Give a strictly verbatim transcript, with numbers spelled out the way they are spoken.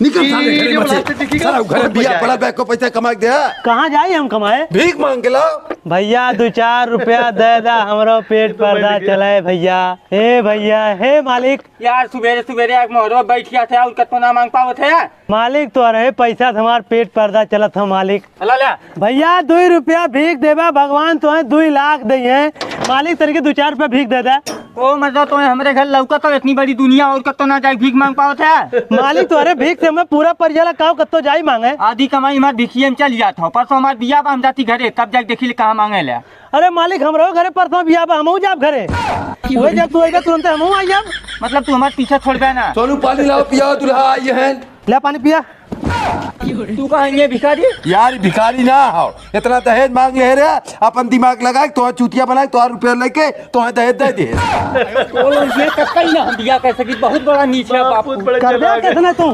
निकल साले घरे में से। साला घरे बिया पड़ल बा, एको पैसा कमा के दे। कहाँ जाई हम कमाए? भीख मांग के लाओ। भैया, दो चार रुपया दे दा, हमरो पेट पर्दा चले भैया। हे भैया, हे मालिक। यार, सुबेरे सुबेरे एक मोहरो बैठ गया था और कतो ना मांग पावत है। मालिक, तोहरे पैसा से हमार पेट पर्दा चलत है मालिक। अला ले। भैया, दुई रुपया भीख देबा, भगवान तोहे दुई लाख दइहे। मालिक, तनिके दो चार रुपया भीख दे दे। ओ, मतलब, तोहे हमरे घर लौका तो इतनी बड़ी दुनिया और कतो ना जाए भीख मांग पावत है। मालिक, तोहरे भीख से हमें पूरा परिवार का कतो जाई मांगे। आधी कमाई हमार भिखिए में चल जात हो। परसों हमार बिया बा, हम जाती घरे, तब जाके देखी ले कहाँ मांगे ले। अरे मालिक, हमरो घरे परसों बिया बा, हमहू जाब घरे। वही जब तू आइबा, तुरंते हमहू आई जाब। मतलब, तू हमार पीछा छोड़बे ना? सोनू, पानी लाओ, पियाओ, दुल्हा आई है। ले पानी पिया। तू कहाँ है भिखारी? यार, भिखारी ना हो, इतना दहेज मांग ले रे, अपन दिमाग लगा के तोहर चूतिया बना के तोहर रुपया लेके तोहर दहेज दे दे। बोलो, ये कतई ना हम बिया कह सकी, बहुत बड़ा नीच है बापू। करबे कितना तू?